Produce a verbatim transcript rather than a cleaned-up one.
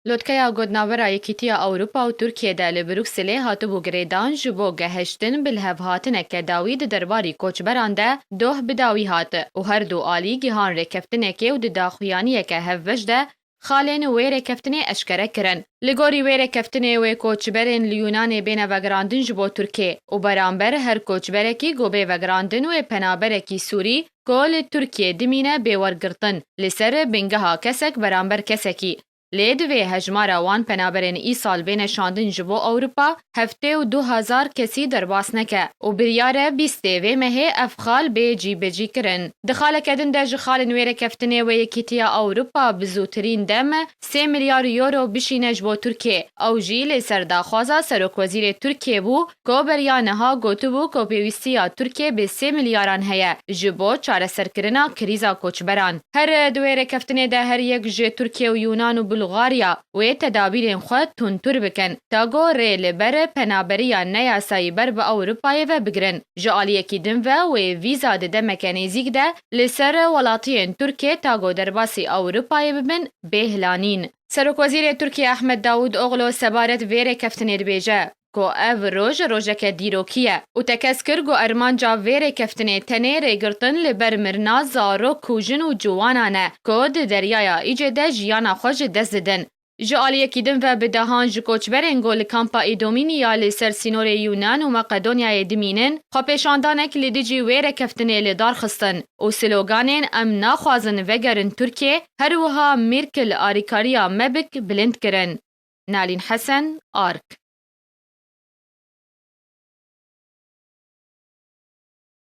Lotkeya Godnavera Yekîtiya Ewropa û Tirkiyê de li Brukselê hatibû girêdan ji bo geheştin bi lihevhatineke dawî di derbarî koçberan de doh bi dawî hat û her du alî gihan rêkeftinekê û di daxuyaniyeke hevbeş de xalên wê rêkeftinê eşkere kirin. Li gorî wê rêkeftinê wê koçberên li Yûnanê bêne vegerandin ji bo Tirkê û beramber her koçberekî ku bê vegerandin wê penaberekî Sûrî ku li Tirkiyê dimîne bê wergirtin li ser bingeha kesek beramber kesekî. Lê divê hejmara wan penaberên îsal bêne şandin ji bo Ewropa heftê û du hezar kesî derbas neke û biryar e bîstê vê mehê ev xal bê cîbecî kirin. Di xaleke din de ji xalên wê rêkeftinê wê Yekîtiya Ewropa bi zûtirîn dem sê milyar euro bişîne ji bo Tirkiyê. Ew jî li ser daxwaza Serokwezîrê Tirkiyê bû ku beriya niha gotibû ku pêwîstiya Tirkiyê bi sê milyaran heye ji bo çareserkirina krîza koçberan. Her di wê rêkeftinê de her yek ji Tirkiye û Yûnan û Bulgarya wê tedabîrên xwe tundtir bikin, ta ku rê li ber penaberiya neyasayî ber bi Ewropayê ve bigirin. Ji aliyekî din ve wê vîza di demeke nêzîk de li ser welatiyên Tirkiyê ta ku derbasî Ewropayê bibin, bê hilanîn. Serokwezîrê Tirkiyê Ahmet Davutoglu sebaret vê rêkeftinê dibêje ku ev roj rojeke dîrokî ye û tekez kir ku armanca vê rêkeftinê tenê rêgirtin li ber mirina zarok û jin û ciwanan e ku di Deryaya Îcê de jiyana xwe ji dest didin. Ji aliyekî din ve bi dehan ji koçberên ku li kampa Îdomînî ya li ser sînorê Yûnan û Makedonyayê dimînin, xwepêşandanek li dijî wê rêkeftinê li dar xistin û sloganên "Em naxwazin vegerin Tirkiyê", her wiha "Mîrkil arîkariya me bik" bilind kirin. Nalîn Hesen, Ark.